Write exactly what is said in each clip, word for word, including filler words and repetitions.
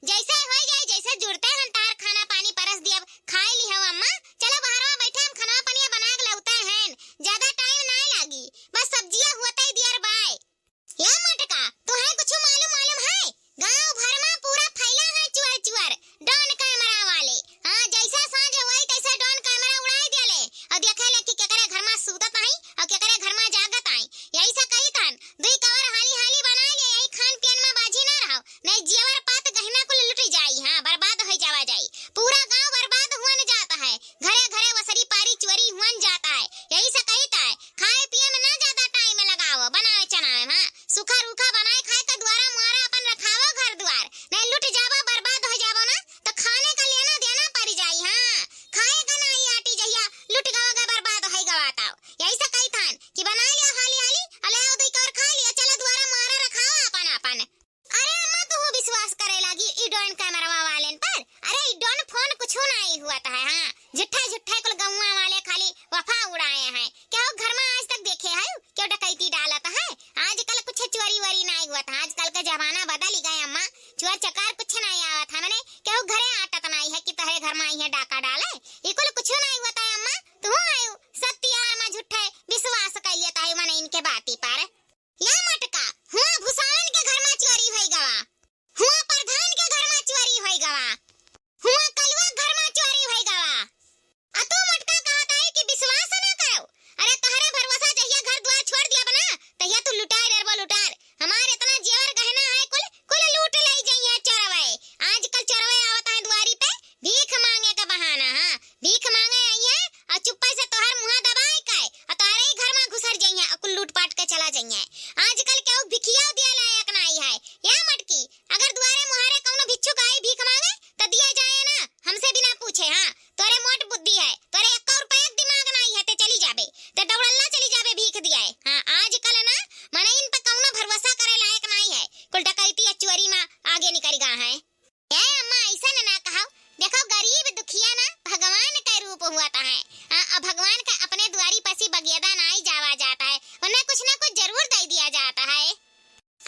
जैसे होइ जाए, जैसे जुरते हम तार खाना पानी परस दियब, खाइ लिहउ अम्मा। चलो बहरवा बैठे, हम खाना पनिया बनाइ के लउते हैं, ज्यादा टाइम नाहीं लागी, बस सब्जिया हुअतै दियर बाय। या मोटका, तुहैं कुछु मालूम, मालूम है? गाँव भर मा पूरा फैला है चुअर चुअर, डॉन कैमरा वाले। हाँ, जैसे साँझ होई तैसे डॉन कैमरा उड़ाइ देले अउ देखेले कि केकरे घर मा सूतत हई अउ केकरे घर मा जागत हई। यही से कहित हन, दुई कवर हाली हाली बनाइ ले, यही खान पियन मा बाझी ना रहउ, नहीं जेवर पात गहना कुल लुटि जाई, हाँ, बर्बाद होइ जावा जाई। पूरा गाँव बर्बाद हुअन जात है, घरे घरे वसरी पारी चुअरी हुअन जात है। यही से कहित है, खाए पिए मा ना ज्यादा टाइम लगावो, बनावे चनावे मा, हाँ, सूखा रूखा बनाए खाए का दुआरा मुआरा अपन रखावो घर दुआर, नहीं लुटि जावो, बर्बाद होइ जावो ना, तो खाने का लेना देना परि जाई, हाँ, खाए का नाहीं आटी जहिया लुटि गवा गा, बर्बाद होइ गवा ताओ। यही से कहित हन कि बनाइ लियो हाली हाली, अले आओ दुई कवर खाइ लियो, चलो दुआरा मुआरा रखाओ अपन अपन। अरे अम्मा, तुहू विश्वास करे लागी ई डॉन कैमरवा वालेन पर? अरे ई डॉन फोन कुछु नाहीं हुअत है, हाँ, झुट्ठै झुट्ठै कुल गउँवा वाले खाली वफा उड़ाए हैं। केहू घर मा आज तक देखे है केहू डकैती डालत है? आजकल कुछ चोरी वोरी नाहीं हुअत है, आजकल का जमाना बदलि गए अम्मा, चोर चकार कुछ नाहीं आवत है, मने केहू घरे आटत नाहीं है कि तोहरे घर मा अइहैं डाका डाले, ई कुल कुछु नाहीं हुअत है अम्मा। तुहू आयु सब तियार मा झुट्ठै विश्वास कइ लियत है मने इनके बाती पर। या मोटका, हुआँ भुसावन के घर मा चोरी होइ गवा, हुआँ प्रधान के घर मा चोरी होइ गवा, हुआँ कलुआ घर मा चोरी होइ गवा। आ तू मोटका कहत है कि विश्वास ना करउ। अरे तोहरे भरोसा जहिया घर द्वार छोड़ दियब ना, तहिया तू लुटाए डरबो लुटार। हमार इतना जेवर गहना है कुल, कुल लूट लइ जइहैं चोरवै। आजकल चोरवै आवत हैं दुआरी पे भीख माँगे का बहाना, हाँ, भीख माँगे अइहैं अउ चुप्पे से तोहर मुँहा दबाइ के अउ तोहरे ही घर मा घुसर जइहैं अउ कुल लूट पाट के चला जइहैं। आजकल केहू भिखिया दिए लायक नाहीं है। या मोटकी, अगर दुआरे मुहारे कउनो भिक्षुक आई भीख माँगे तो दिया जाए ना, हमसे बिना पूछे, हाँ, तोरे मोट बुद्धि है, तोरे एक्को रुपया के दिमाग नाहीं है, ते चली जाबे, ते दौड़ल्ला चली जाबे भीख दियाए। हाँ, आजकल ना मनइन पे कउनो भरोसा करे लायक नाहीं है, कुल डकैती या चोरी मा आगे निकरि गा हैं। ए अम्मा, अइसन ना कहउ। देखउ, गरीब दुखिया ना भगवान के रूप हुअत है। आ, आ भगवान के अपने दुआरी पसी बगियदा नाहीं जावा जात है, उन्हें कुछ ना कुछ जरूर दइ दिया जात है।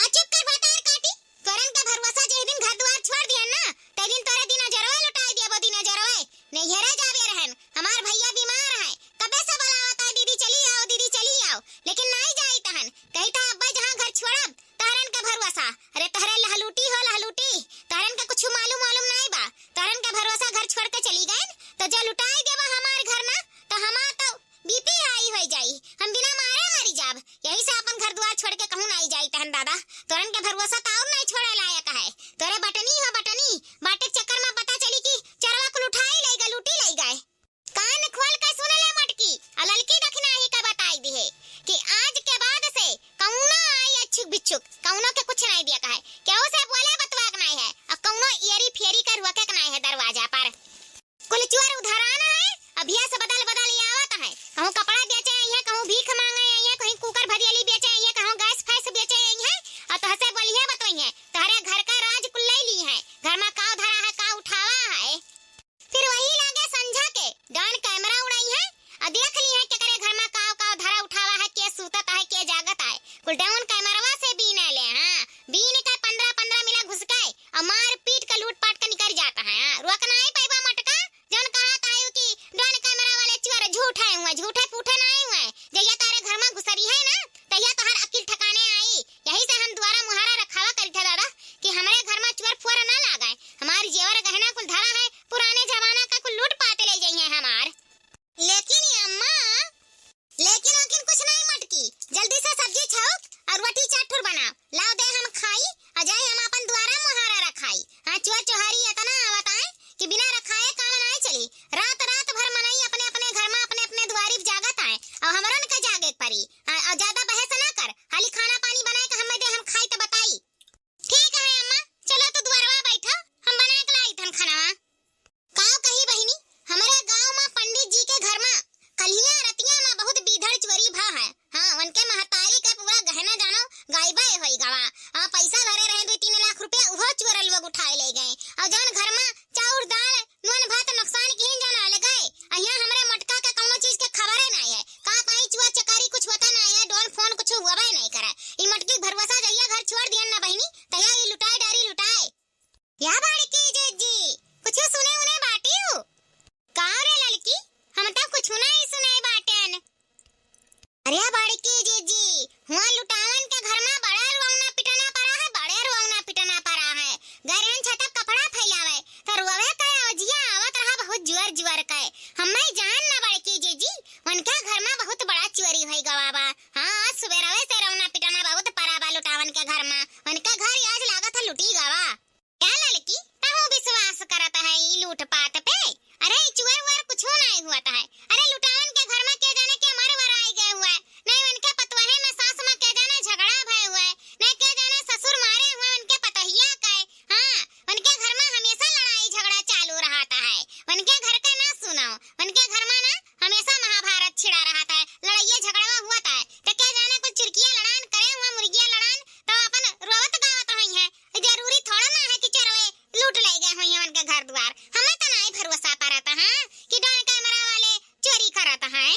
आ चुप कर भतार काटी, तोरन के भरोसा जेह दिन घर दुआर छोड़ दिहन ना, तइ दिन तोरे दिनजरवा लुटाइ दियबो दिनजरवा। नैहरे जाबे रहन, हमार भइया बीमार है, कबे से बोलावत है, "दीदी चली आओ, दीदी चली आओ," लेकिन नाहीं जाइत हन। कहित है, "अब्बा जहाँ घर छोड़ब, तहरन के भरोसा।" अरे तहरे लहलूटी हो लहलूटी, तहरन के कुछ मालूम मालूम नाहीं बा। तहरन के भरोसा घर छोड़ के चली गइन, तो जे लुटाइ देबा हमार घर ना, तो हमार तो बीपी हाई होइ जाई, हम बिना मारे मरि जाब। यही से अपन घर दुआर छोड़ के कहूँ नाहीं जाइत हन दादा। तोरन के भरोसा तो अउर नाहीं छोड़े लायक है। तोरे बटनी हो बटनी, बाटे के चक्कर मा पता चली कि चरवा कुल उठाइ लइ गए, लूटी लइ गए। कान खोल के सुन ले मोटकी, आ ललकी दखिनाही का बताइ दिहे कि आज के बाद से कउनो आई अच्छुक बिच्छुक, कउनो के कुछ नाहीं दिया कहे, केहू से बोले बतवा के नाहीं है, अउ कउनो एरी फेरी के रुके के नाहीं है दरवाजा पर। कुल चोर उधराना है, अभिया से बदल बदल ही आवत है। कहूँ कपड़ा बेचे अइहैं, कहूँ भीख माँगे अइहैं, कहूँ कुकर भदियली बेचे अइहैं, कहूँ गैस फैस बेचे अइहैं, अउ तोहसे बोलिहैं बतोइहैं, तोहरे घर का राज कुल लइ लिहैं, घर मा काव धरा है, काव उठावा है। फिर वही लागे संझा के डॉन कैमरा उड़इहैं, अउ देख लिहैं केकरे घर मा काव काव धरा उठावा है, के सूतत है, के जागत है। कुल डॉन कैमरवा से बीने ले, हाँ, बीन के पन्द्रह पन्द्रह मिला घुस के अउ मार पीट के लूट पाट के निकरि जात है। हाँ, रोक नाहीं पइबा मोटका, जउन कहत आयु कि डॉन कैमरा वाले चोर झूठे हुए, झूठे फूठे नाहीं हुए। जहिया तोहरे घर मा घुसरिहैं ना, तहिया तोहर अकिल ठिकाने आई। यही से हम दुआरा मुहारा रखावा करित है दादा कि हमरे घर मा चोर फोर ना लागै, हमार जेवर गहना कुल धरा है, पुराने जमाना का कुल लूट पाट लइ जइहैं हमार। लेकिन ये अम्मा, लेकिन ओकिन कुछ नाहीं मोटकी, जल्दी से सब्जी छौंक अउ रोटी चार ठुर बनाव, लाव दे हम खाई, अउ जाई हम अपन दुआरा मुहारा रखाई। हाँ, चोर चोहारी एतना आवत आए कि बिना रखाए काम नाहीं चली। रात रात भर मनई अपने अपने घर मा अपने अपने दुआरी पे जागत आए, अउ हमरन के जागे के परी। हाँ, अउ ज्यादा बहस ना कर, हाली खाना पानी बनाए के हमें दे, हम खाई त बताई। ठीक है अम्मा, चलो तू दुआरवा बैठो, हम बनाए के लाई थन खानावा। काव कही बहिनी, हमरे गाँव मा पंडित जी के घर मा कलिया रतिया मा बहुत बीधड़ चोरी भा है। हाँ, उनके महतारी के पूरा गहना जानो गायबे होइ गवा। हाँ, पैसा धरे रहे दुई तीन लाख रुपया, उहो चोर लोग उठाए लइ गए। अउ जउन घर मा चाउर दाल नून भात नुकसान किहिन जाना ले गए, अहिया हमरे मोटका के कउनो चीज के खबरे नाहीं है। का कहीं चुआ चकारी कुछ होता नाहीं है, डोन फोन कुछ हुआ नाहीं करे। ई मोटकी के भरोसा जहिया घर छोड़ दियन ना बहिनी, तहिया ई लुटाए डारी लुटाए। या बाड़ी फुटपाथ पे? अरे, ई चुअर उअर कुछो नाहीं हुअत है। अरे, लुटावन के घर मा के जाने के मर वर आइ गए हुए, नाहीं उनके पतोहे मा सास मा के जाने झगड़ा भए हुए, नाहीं के जाने ससुर मारे हुए उनके पतोहिया के। हाँ, उनके घर मा हमेसा लड़ाई झगड़ा चालू रहत है। उनके घर के ना सुनो, उनके घर मा ना हमेसा महाभारत छिड़ा रहत है, लड़ाइया झगड़वा हुअत है। त के जाने कुछ चुरकिया लड़ान करे हुए, मुर्गिया लड़ान, त अपन रोवत गावत होइहैं। जरूरी थोड़ा ना है कि चोरवे लूट लइ गए होइहैं उनके घर दुआर। हमें त नाहीं भरोसा परत है कि डॉन कैमरा वाले चोरी करत हैं।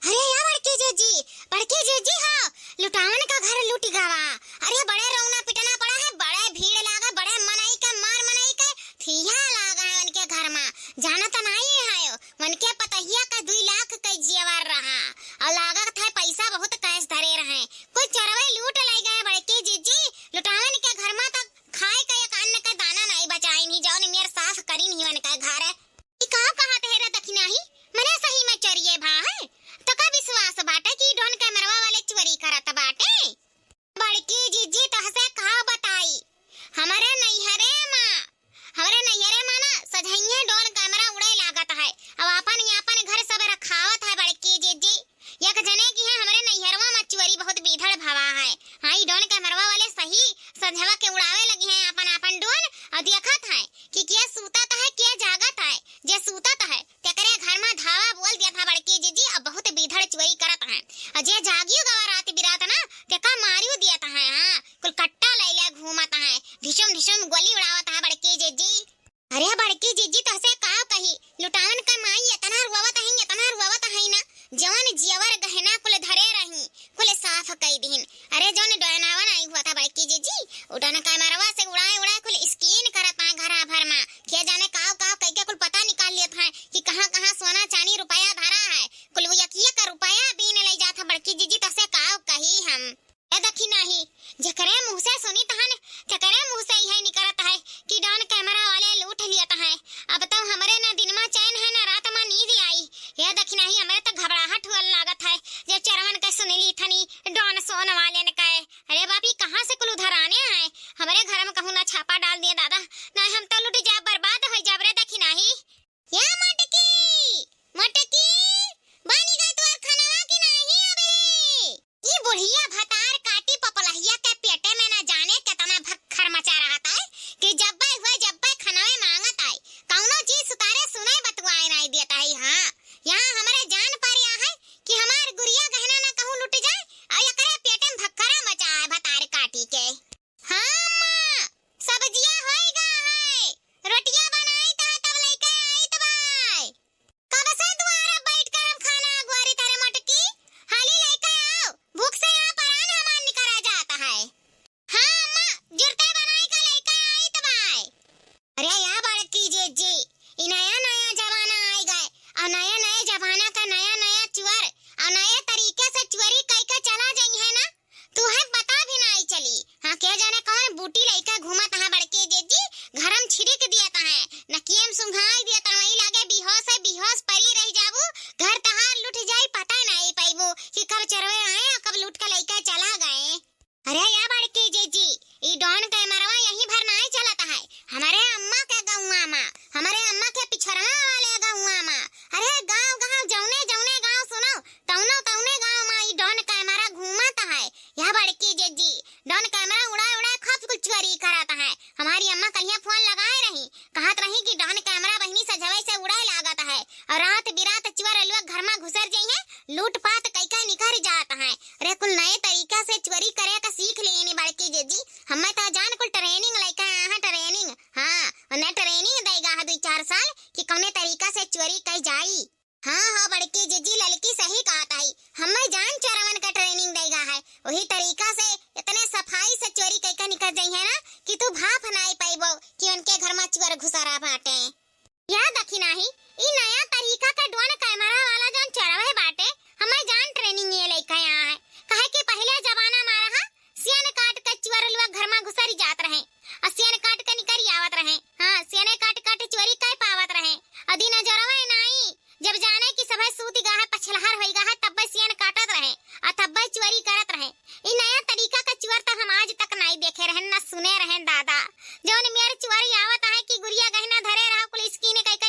अरे या बड़की जीजी, बड़की जीजी हो, लुटावन का घर लूटि गवा। अरे बड़े रोना पिटना पड़ा है, बड़े भीड़ लागा, बड़े मनई के मार मनई के थिया लागा है उनके घर मा। जानत नाहीं है, उनके पतोहिया का दुई लाख के जेवर रहा, अउर लागत है पैसा बहुत कैश धरे रहे। कुल चोरवे लूट लइ गए बड़की जीजी, लुटावन के घर मा त खाए के एक अन्न के दाना नाहीं बचाइन ही, जौन मेर साफ करिन ही उनके घर। ई का कहत है रे दखिनाही? मने सही मा चोरिये भा है? तोका विश्वास बाटे कि डॉन कैमरवा वाले चोरी करत बाटे? बड़की जीजी तोहसे का बताई, हमरे नैहरे मा, हमरे नैहरे मा ना सजहिये डॉन कैमरा उड़े लागत है। अब आपन, आपन घर सब रखावत है बड़की जीजी। एक जने किहे हमरे नैहरवा मा चोरी बहुत बीधड़ भवा है। हाँ, ई डॉन कैमरवा वाले सही संझवा के उड़ावे लगिहैं आपन, आपन डॉन, अउर देखत हैं कि के सूतत है, के जागत है। जे सूतत है, तेकरे घर मा धावा बोल दियत है बड़की जीजी, अब बहुत बीधड़ चोरी करत हैं। अउर जे जागियो गवा रात बिरात ना, तेका मारियो दियत हैं। हाँ, कुल कट्टा लइले घूमत हैं, ढिशुम ढिशुम गोली उड़ावत हैं बड़की जीजी। अरे बड़की जीजी, तोहसे का कही, लुटावन का माई एतना रोवत हईं, एतना रोवत हईं ना, जवन जेवर गहना कुल धरे रहीं, कुल साफ कइ दिहिन। अरे जौन डोनावन आई हुआ था बड़की जीजी, उ डोन कैमरवा से उड़ाए उड़ाए कुल scan करत हैं घरा भर मा। के जाने काव काव कइके कुल पता निकाल लेत हैं कि कहाँ कहाँ सोना चानी रुपया धरा है। कुल वो यकिया का रुपया बीन लइ जात है बड़की जीजी, तोहसे काव कही हम। ए दखिनाही, जेकरे मुँह से सुनित हन, तेकरे मुँह से इहै निकरत है कि डॉन कैमरा वाले लूट लियत हैं। अब तउ हमरे न दिन मा चैन है, न रात मा नींद आई। ए दखिनाही, हमरे त घबराहट हुअल लागत है, जब चोरवन के सुनि लीथनी, डॉन सोन वालेन के। अरे बाप, ई कहाँ से कुल उधर आने हैं? हमरे घर मा कहूँ न छापा डाल दिए दादा, नाहीं हम तउ लुटि जाब, बर्बाद होइ जाब रे दखिनाही। या मोटकी, मोटकी, बनि गए तोर खनवा कि नाहीं अबे? ई बुढ़िया भतार काटी पपलहिया के पेटे में न जाने केतना भक्खर मचा रहत है कि जब्बे हुए जब्बे खनवे माँगत है। कउनो चीज सुतारे सुनाई बतुआए नाहीं देत है। हाँ, यहाँ हमरे जान पर या है कि हमार गुरिया गहना न कहूँ लुटि जाए अउर एकरे पेटे में भक्खरा मचा है भतार काटी के। हाँ अम्मा, सब्जिया होइ गा है, रोटिया बनाइत है तब लइके आइत बाय। कब से दुआरे बैठ कर हम खाना अगुआरी तारे मोटकी, हाली लइके आओ, भूख से यहाँ परान हमार निकरा जात है। हाँ अम्मा, जुरते बनाइ के लइके आइत बाय। अरे या बड़की जीजी, ई नया नया जमाना आइ गए, अउर नया नया जमाना का नया नया चुअर, अउर नया तरीके से चुअरी कइके चला जइहैं ना, तुहैं पता भी नाहीं चली। हाँ, के जाने कउन बूटी लइके घूमत हैं बड़की जीजी, घर मा छिड़िक दियत हैं, नकिये मा सुंघाइ दियत हैं, वही लागे बेहोश है, बेहोश परी रहि जाबू, घर तहार लुटि जाई, पता नाहीं पइबू कि कब चोरवे आए अउर कब लूट के लइके चला गए। अरे या बड़की जीजी, ई डॉन कैमरवा यहीं भर नाहीं चलत है, हमरे अम्मा के गउँवा मा, हमरे अम्मा के पिछड़वा वाले गउँवा मा, अरे गाँव गाँव जउने जउने गाँव सुनो, तउने तउने गाँव मा ई डॉन कैमरा घूमत है। या बड़की जीजी, डॉन कैमरा उड़ाए उड़ाए खूब कुछ चोरी करत है। हमारी अम्मा कलिया फोन लगाए रही, कहत रही कि डॉन कैमरा बहिनी सजवै से उड़ाए लागत है अउर रात बिरात चुअर लोग घर मा घुसर जइहैं, लूटपाट कइके निकर जात हैं। अरे कुल नए तरीका से चोरी करे का सीख लेनी बड़की जीजी, हमें त जान कुल training लइके आए हैं, training। हाँ, उन्हें training देगा है दुई चार साल कि कउने तरीका से चोरी कइ जाई। हाँ, हाँ, बड़की जीजी ललकी सही कहत आई। हम्मे जान चोरवन का training देगा है। वही तरीका से इतने सफाई से चोरी कइके निकर जइहैं ना कि तू भाप नाहीं पइबो कि उनके घर मा चुअर घुसरा बाटे। या दखिनाही, ई नया तरीका का डॉन कैमरा वाला जौन चोरवे बाटे, हम्मे जान training ये लइके आए हैं। काहे कि पहिले जमाना मा रहा, सियन काट के चुअर लोग घर मा घुसरि जात रहे, अउर सियन काट के निकरि आवत रहे। हाँ, सियने काट काट चोरी कइ पावत रहे। अउर दिन अजोरवे नाहीं, जब जाने कि सभे सूति गा है, पछलहर होइ गा है, तब्बे सियन काटत रहे, अउर तब्बे चोरी करत रहे। ई नया तरीका का चुअर त हम आज तक नाहीं देखे रहेन, न सुने रहेन दादा। जौन मेर चुअर आवत है कि गुरिया गहना धरे रहा, कुल scan कइके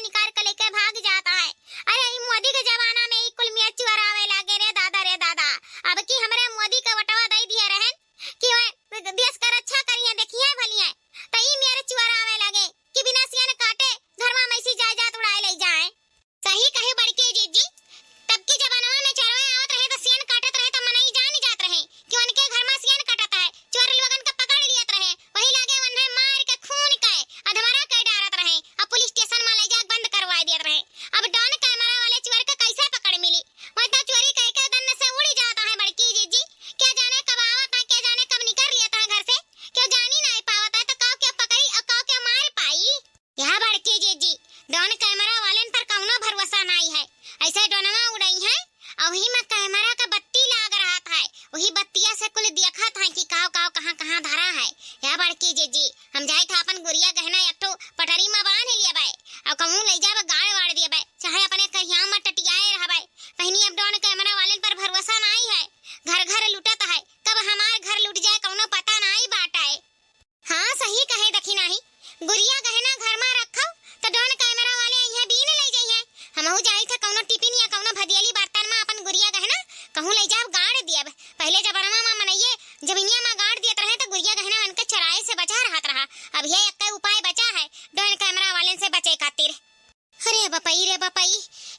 पई रे बपई,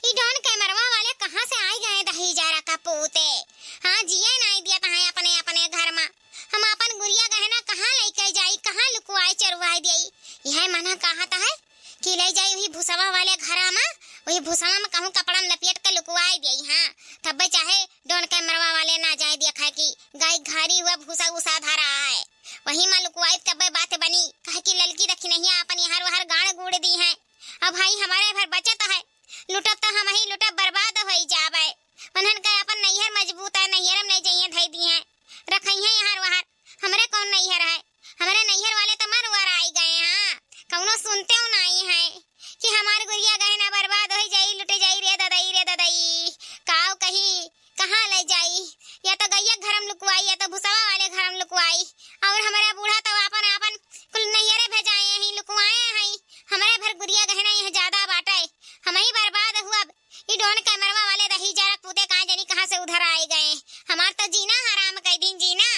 ई डॉन कैमरवा वाले कहाँ से आई गए दही जरा का पूते? हाँ, जिए नाई दियत हैं अपने, अपने घर मा। हम आपन गुरिया गहना कहाँ लइके जाई, कहाँ लुकुआई चरुआई देई? यह मना कहत है कि ले जाई वही भुसवा वाले घरा मा, वही भुसवा मा कहूँ कपड़ा में लपेट के लुकुआई देई। हाँ, तब्बे चाहे डॉन कैमरवा वाले ना जाए देखा कि गाय घारी हुआ भूसा उसा धरा है, वही मा लुकुआई तब्बे बात बनी। काहे कि ललकी दखिनहिया आपन यहाँ वहर गाड़ गुड़ दी है। अब भाई हमारे भर बचत है, लुटब त हम ही लुटब, बर्बाद होई जाबे। उन्हन का अपन नैहर मजबूत है, नैहर में ले जाइए धई दी है, रखई है यहाँ वहाँ। हमरे कौन नैहर है? हमरे नैहर वाले तो मर वर आई गए हैं, कौनो सुनते हो नहीं है कि हमार गुरिया गहना बर्बाद होई जाई, लुटे जाई रे ददई, रे ददई। काव कही, कहाँ ले जाई? या तो गैया घर में लुकवाई, या तो भुसवा वाले घर में लुकवाई। और हमारा बूढ़ा तो आपन, आपन कुल नैहरे भेजाए हैं, लुकवाए हैं। हमरे भर गुरिया गहना यह ज्यादा बाटे, हम ही बर्बाद हुआ। ई डॉन कैमरवा वाले दही जरा पूते कहाँ जानी कहाँ से उधर आए गए। हमार तो जीना हराम कर दीन, जीना।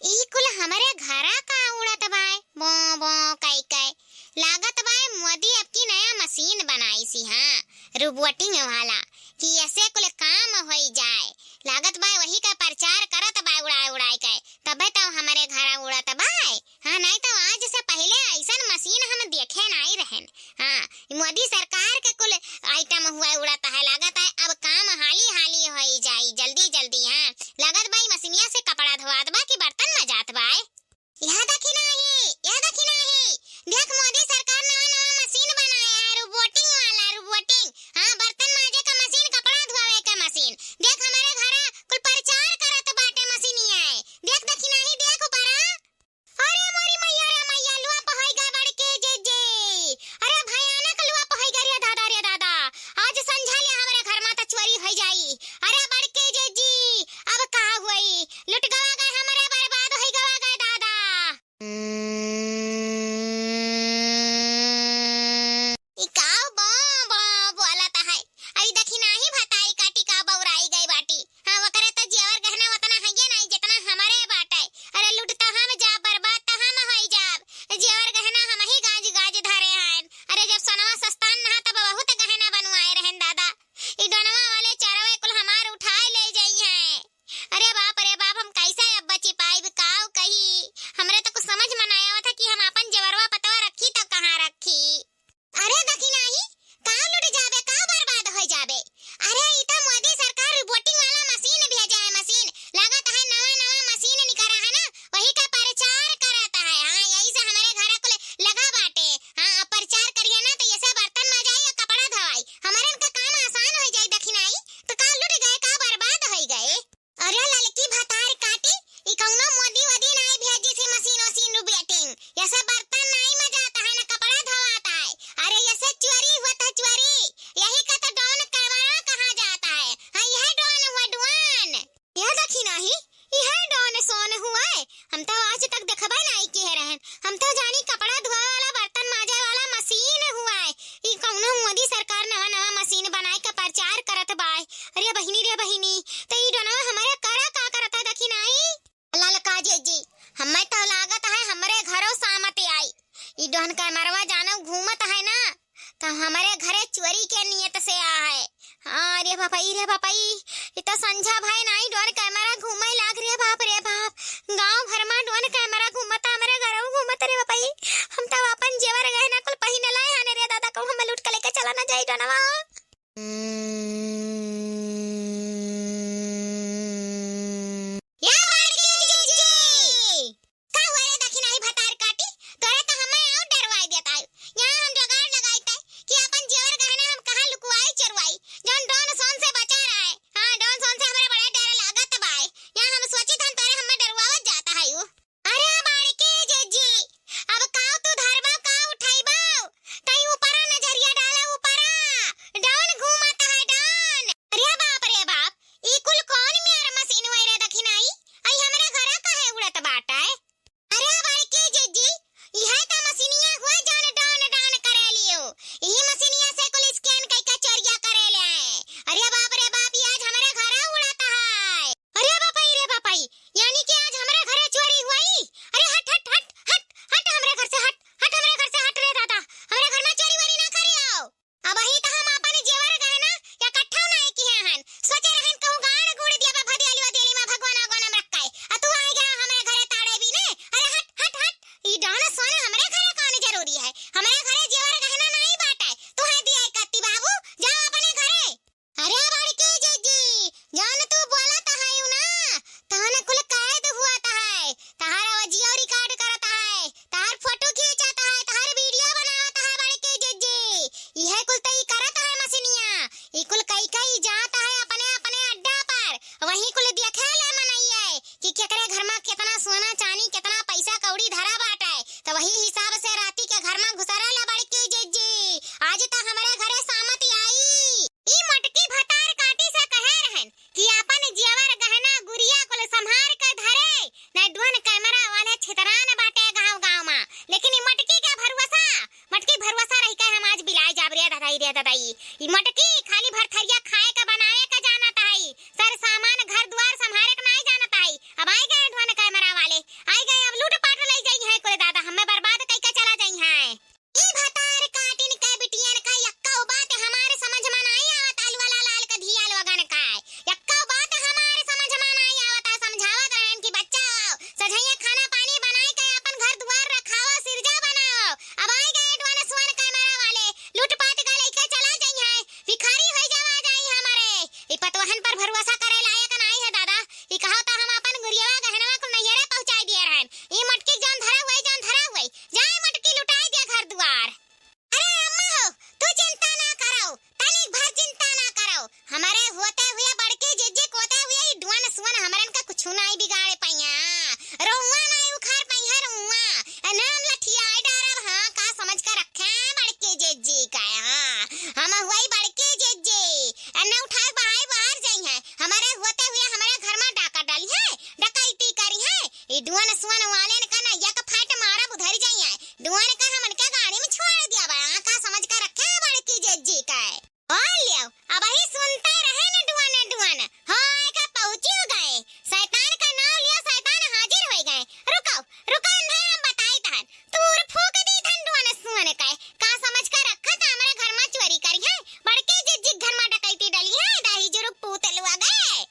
ई कुल हमरे घरा का उड़त बाय, बो बो कई कई। लागत बाय मोदी अब की नया मशीन बनाई सी, हाँ, रोबोटिंग वाला, कि ऐसे कुल काम होई जाए। लागत बाय वही का प्रचार करत बाय उड़ाए उड़ाए के, तबे तो हमरे घरा उड़त बाय। हाँ, नहीं तो आज से पहले ऐसन मशीन हम देखे नहीं रहन। हाँ, मोदी सरकार के कुल आइटम हुआ उड़त है, लागत है अब काम हाली हाली होई जाई, जल्दी जल्दी। हाँ, लागत बाय मशीनिया से कपड़ा धोआत बा कि बर्तन मजात बाय। यह देखी नाही, यह देखी नाही, देख मोदी सरकार नवा नवा मशीन बनाया है, रोबोटिंग वाला, रोबोटिंग। हाँ, बर्तन माजे का मशीन, कपड़ा धोवे का मशीन। देख हमारे घरा कुल प्रचार करत बाटे मशीनिया है। देख देखी नाही, देख ऊपरा। अरे मोरी मैया रे मैया, लुआ पहई गा बड़के जे जे। अरे भयानक लुआ पहई गा रे दादा, रे दादा। आज संझा ले हमरे घर मा त चोरी होई जाई। अरे बड़के जे जी, अब का होई? लुट गवा गए हमरे, बर्बाद होई गवा गए दादा। ई काव बो बो बोलत है? आई देखी नाही भतारी काटी का बौराई गई बाटी। हाँ, ओकरे त जेवर गहना ओतना हइये नाही, जितना हमरे बाटे। अरे लूट त हम जा, बर्बाद त हम होई जाब। जेवर गहना हम ही गाज गाज धरे हन। अरे जब सोनवा सस्तान नहा तब बहुत गहना बनवाए रहन दादा। ई डोनवा वाले चरवे कुल हमार उठाए ले जाई हैं। अरे बाप रे बाप, हम कैसे अब बची पाइब, काव कही? हमरे तो कुछ समझ में ना आवत है कि हम आपन जेवरवा पतवा रखी त कहाँ रखी। अरे देखी नाही, का लुट जाबे, का बर्बाद हो जाबे। अरे ई तो मोदी सरकार रोबोटिंग वाला मशीन भेजा है, मशीन। लागत है नवा नवा मशीन निकला है ना, वही का प्रचार करत है। हाँ, यही से हमारे घर कुल लगा बाटे। हाँ, अब प्रचार करिए ना तो ये से बर्तन मजाई और कपड़ा धोवाई, हमारे इनका काम आसान हो जाई। देखी नाही, तो का लुट गए, का बर्बाद हो गए। अरे ललकी भतार काटी, ई कौनो मोदी वोदी नाई भेजी सी मशीन वशीन रोबोटिंग। यसे बर्तन नाई मजाता है, ना कपड़ा धोवाता है। अरे यसे चोरी हुआ था, चोरी। यही का तो डॉन कैमरा कहा जाता है। हाँ, यह डॉन हुआ, डॉन। यह देखी नाही, यह डॉन सोन हुआ है। हम तो आज तक देखबे नाई किए रहन। हम तो जानी कपड़ा धोए वाला, बर्तन माजे वाला मशीन हुआ है। ई कौनो मोदी सरकार नवा नवा मशीन बनाए का प्रचार करत बाय। अरे बहिनी रे बहिनी, त ई डोनवा हमरे करा का करत है देखी नाही? ललका जीजी, हमें तो लागत है हमरे घरो सामत आई। ई डोन कैमरवा जानो घूमत है ना, तो हमरे घरे चोरी के नियत से आ है। हाँ रे बापई, रे बापई, ई तो संझा भाई नाही डोन कैमरा घूमे लाग रे बाप रे बाप। गांव भर मा डोन कैमरा घूमत, हमरे घरो घूमत रे बापई। हम तो अपन जेवर गहना कुल पहिन लाए हन रे दादा, कहूँ हमें लूट के लेके चला ना जाई डोनवा। या बड़की जीजी! का हुआ रे दखिनाही भतार काटी? तोरे तो हमें और डरवाई देता है। यहाँ हम जुगाड़ लगाई थे कि अपन जेवर गहना हम कहाँ लुकवाई चरवाई, जौन डॉन सोन से बचा रहा है। हाँ, डॉन सोन से हमारे बड़ा डर लागत बाय। यहाँ हम सोची थन तोरे हमें डरवावत जाता है यू। अरे बड़की जीजी, अब काव तू धरबो, काव उठाइबो? तई ऊपरा नजरिया डाला, ऊपरा। डॉन घूमत है, डॉन। अरे बाप रे बाप, ई कुल कौन म्यार मशीन होई रे दखिनाही? आई हमरे घरा काहे उड़त बाटे? अरे बड़की जीजी, इहे त मशीनिया हुआ जौन डॉन डॉन करे लियो। इही मशीनिया से कुल स्कैन कई के चोरिया करे ले। अरे बाप रे बाप, ई आज हमरे घरा उड़त है। अरे बापई रे बापई, यानी कि आज हमरे घरे चोरी हुई? अरे हट, हट, हट, हट। केतना सोना चानी, केतना पैसा कौड़ी धरा बाटे, त वही हिसाब से राती के घर मा घुसरे ला बड़की जिज्जी। आज त हमरे घरे सामत आई। ई मोटकी भतार काटी से कहे रहन कि आपन जेवर गहना गुरिया कुल संभार के धरे, नहीं ढोन कैमरा वाले छितरान बाटे गाँव गाँव मा। लेकिन ई मोटकी के भरोसा, मोटकी भरोसा रहि के हम आज बिलाए जाब रे ददाई, रे ददाई। ई मोटकी खाली भरथरिया खाए के बनावे के जानत हई, सर सामान घर दुआर संभारे के नाई जानत हई। अब आई गए ढोन कैमरा वाले, आई गए, अब लूट पाट लई जाई हैं कुल दादा, हमें बर्बाद कई के चला जाई हैं। ई भतार काटिन के बिटियन का यक्का बात हमारे समझ मा नाई आवत, अलवा लाल के धिया लोगन का यक्का बात हमारे समझ मा नाई आवत। समझावत रहन कि बच्चा आओ, सझैया खाना पानी बनाई के अपन घर दुआर रखाओ, सिरजा बनाओ। अब आई गए ढोन सोन कैमरा वाले, लूट पाट का लइके चला जाई हैं, भिखारी होई जावा जाई हमारे। ई पतोहन पर भरोसा करे लायक नाई है दादा। ई कहो त हम अपन गुरियवा गहनवा कुल नैहरे पहुँचाई दिए रहन। ई मोटकी जौन धरा हुए, जौन धरा हुए, जाए मोटकी लुटाई दे घर दुआर। अरे अम्मा हो, तू चिंता ना करो, तनिक भर चिंता ना करो। हमरे होते हुए बड़की जिज्जी कोते हुए ई डुअन सुअन हमरन का कुछु नाई बिगाड़े पइया। रोउआ नाई उखाड़ पइया रोउआ। ए नाम लठियाई डारब, हाँ, का समझ के रखे हैं बड़की जिज्जी का, हाँ। हम हुई बड़की जिज्जी। ए ना उठाए बाहर, बाहर जाई हैं। हमरे होते हुए हमरे घर मा डाका डाली हैं, डकैती करी हैं। ई डुअन सुअन वालेन का ना एक फाट मारब उधर जाई हैं। डुअन का हमन के गाड़ी मा छोड़ दिया बा, हाँ, का समझ के रखे हैं बड़की जिज्जी का। ओ लियो, अबही सुनते रहे न डुअन, डुअन। हाँ, का पहुँची गए। शैतान का नाम लियो, शैतान हाजिर होइ गए। रुको, रुको, इन्हें हम बताई तहन। तूर फूक दी थन डुअन सुअन के। का समझ के रखा था हमरे घर मा चोरी करी हैं? बड़की जिज्जी घर मा डकैती डली हैं, दही जुरुक पूत लुआ गए।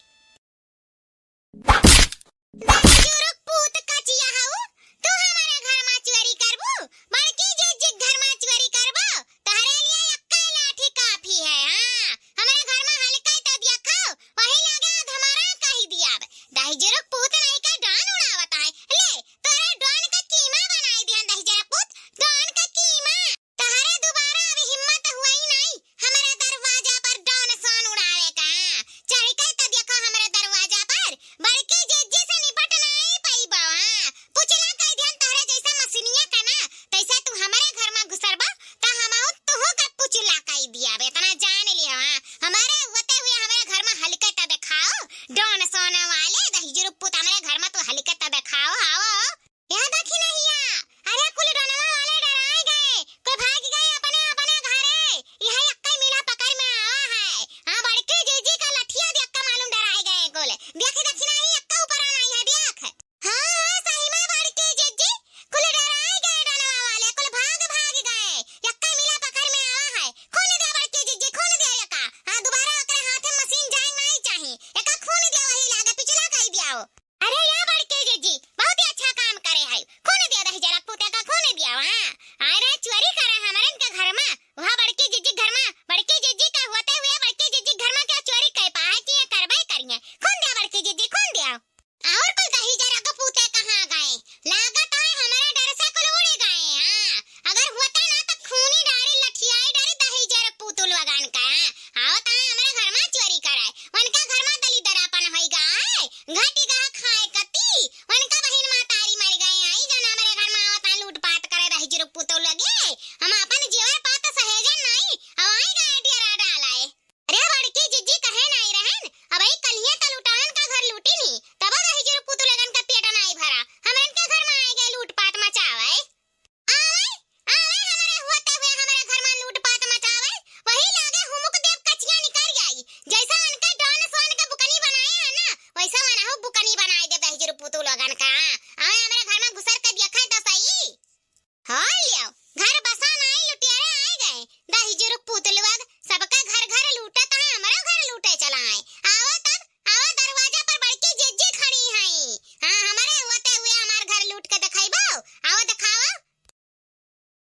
दही जुरुक पूत कचिया हऊ, तू हमरे घर मा चोरी करबू? बड़की जिज्जी घर मा चोरी करबू? तहरे लिए एक्कै लाठी काफी है। हाँ, हमरे घर मा हल्का तो देखो, वही लगे अधमरा कही दियाब। दही जुरुक पूत नहीं का डॉन उड़ावत है। ले, तोरे डॉन का कीमा बनाई दिहन दही जुरुक पूत, डॉन का कीमा। तहरे दोबारा अब हिम्मत हुई नाई हमरे दरवाजा पर डॉन सोन उड़ावे का। चढ़ के त देखो हमरे दरवाजा पर, बड़की जिज्जी से निपट नाई पइबा। पुचला कई दिहन तहरे जैसे मशीनिया का ना, तैसे तू हमरे घर मा घुसरबा, त हमहू तुहू का पुचला कई दियाब। एतना जान लिया, हमरे होते हुए हमरे घर मा हल्के त देखाओ, डॉन सोन वाले दही जुरुक पूत हमरे घर मा तू हल्के त देखाओ, आओ। या दखिनहिया, अरे कुल डोनवा वाले डराए गए, कुल भाग गए अपने अपने घरे। यह एक्का मिला पकड़ मा आवा है। हाँ, बड़की जिज्जी का लठिया देख के मालूम डराए गए कुल। देख दखिनही एक्का ऊपर आना है, देख। हाँ, हाँ, सही मा बड़की जिज्जी, कुल डराए गए डोनवा वाले, कुल भाग भाग गए। एक्का मिला पकड़ मा आवा है। खून दे बड़की जिज्जी, खून दे एका। हाँ, दोबारा ओकरे हाथे मशीन जाए नाई चाही। एका खून दे वही लागे पिछला कई दियाओ। अरे या बड़की जिज्जी, बहुत ही अच्छा काम करे है। खून दिया दही जुरुक पूते का, खून दिया वहाँ। अरे चोरी करे हमरन के घर मा, वहाँ बड़की जिज्जी घर मा, बड़की जिज्जी का होते हुए बड़की जिज्जी घर मा क्या चोरी कर पा है कि ये करबे करिए। खून दिया बड़की जिज्जी, खून दिया। और कुल दही जुरुक पूते कहाँ गए? लागत है हमरे डर से कुल उड़ गए। हाँ, अगर होता ना तो खूनी डारी लठियाई डारी दही जुरुक पूत लोगन का। हाँ, आवत है हमरे घर मा चोरी करे। उनका घर मा दलिद्दरापन होई गा है। घटी गा खाए कती, उनका बहिन महतारी मर गए आई, जौन हमरे घर मा आवत हैं लूट पाट करे दही जुरुक पूत लोगे। हम आपन जेवर पात सहेजन नाई, अब आई गए डेरा डालाए। अरे बड़की जिज्जी कहे नाई रहन, अब आई कलिया त लुटान का घर लूटी नी, तब दही जुरुक पूत लोगन का पेट नाई भरा, हमरन के घर मा आई गए लूट पाट मचावे। आवे, आवे हमरे होते हुए हमरे घर मा लूट पाट मचावे, वही लागे हुमुक देव कचिया निकर जाई। जैसा उनके डॉन सोन के बुकनी बनाए है ना, वैसा वनहु बुकनी बनाए दे दही जुरुक पूत लोगन का। आवे हमरे